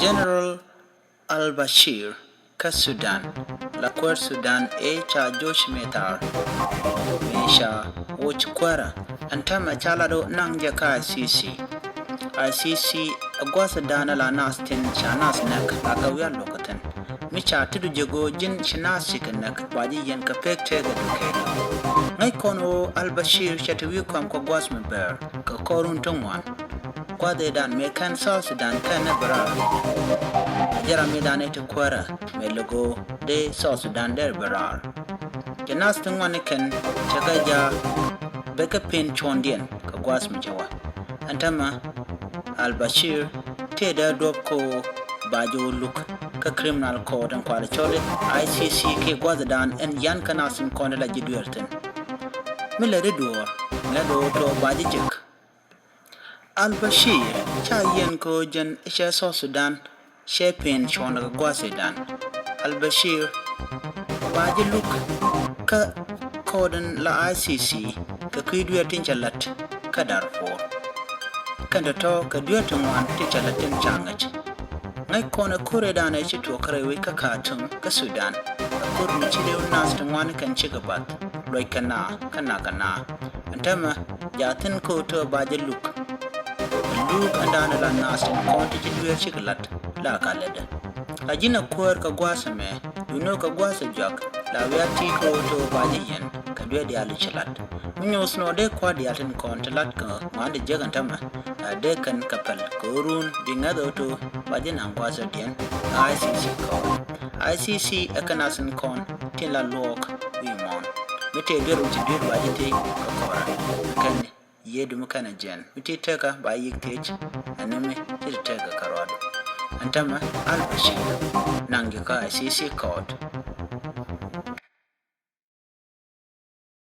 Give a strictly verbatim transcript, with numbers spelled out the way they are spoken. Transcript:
General al-Bashir kä Sudan, la kuäär Sudan ëë ca joc mëë thaar, mëë ca woc kuäärä, ɛn täämɛ ca lat ɣöö naŋ jɛ kä I C C. I C C ɛ gua̱thdan ala nath tin ca nath näk la kɛ wi̱i̱ a luɔ̱k thi̱n. Mi ca ti̱du jɛ ɣöö ji̱n ci nath cikɛ näk, ba ji̱ yiɛn kɛ pek tëëkɛ dukɛ. Ŋäc kɔn ɣöö al-Bashir cɛ te wi̱i̱ kɔm kɛ gua̱th mi bäär kɛ kɔr run ti ŋuan. Gua̱thdan mëë kɛn South Sudan kɛn ni bɛ raar. Jɛ ram mi dan iti kuäärä mëë lɛ ɣöö dee South Sudan dee bɛ raar. Jɛ nath ti ŋuan ni kɛn cɛ kɛ jaak bɛ kɛ pen cuɔ̱ndiɛn kɛ gua̱th mi cɛ wä. Ɛn täämɛ al-Bashir tëë dee duɔ̱p kɛ ɣöö ba jɛ wä luk kä criminal court ɛn kualɛ cɔl i̱ I C C kiɛ gua̱thdan ɛn yian kä nath tin kɔn ti la ji̱ dueer thi̱n. Mi lɛ di duɔ̱ɔ̱r ŋäth ɣöö tɔ̱ ba ji̱ jek. Al-Bashir ca yiɛn kɛ ɣöö jɛn i̱ cɛ South Sudan cɛ pen cuɔ̱n kɛ gua̱thdan. Al-Bashir ba ji̱ luk kä court in la I C C kɛ kui̱ dueer tin cɛ la̱t kä Darfur. Kɛn tɔ̱tɔ̱ kɛ dueer ti ŋuan tin cɛ la̱t tin ca ŋäc. Ŋäc kɔn ɛ ko̱r ëëdan ëë ci tuɔɔk kä rɛy wec kä Khartoum kä Sudan. Ɛ ko̱r mi ci riw nath ti ŋuan kɛn cikɛ bath luɔc kɛ naa kä nak kɛ naa. Ɛn täämɛ jaa thi̱n ko̱r tɔ̱ ba jɛ luk. Luk ɛn da̱a̱n ɛ la nath tin kɔn ti ci dueer cikɛ la̱t la ka lätdɛ. La ji̱n ɛ kuäär kɛ gua̱a̱th ɛmɛ, duundɛ kɛ gua̱a̱th ɛ jɔak la wiaa ti ko̱r tɔ̱ ba jɛ yiɛn kɛ dueer diaal ci la̱t. Mi nyuuth nɔ dee kua̱r diaal tin kɔn ti lat kɛ ŋuan di jek ɛn täämɛ, a dee kɛn kɛ päl kɛ ɣöö run bi ŋäth ɣöö to ba ji̱ naŋ gua̱a̱th ɛ diɛn I C C kɔn. I C C ɛ kɛn a thi̱n kɔn tin la luɔɔk wi̱i̱ muɔ̱ɔ̱n. Mi tëë duer wi̱c ti duer ba ji̱ tëë kɛ kɔrɛ kɛn. Yiëëdu mi kɛn ɛ jɛn mi ti tekä ba yik thiec. Ɛn ni mi ti ti tekä kɛ ruadu. Ɛn täämɛ al-Bashir naŋ ji̱ kä I C C court.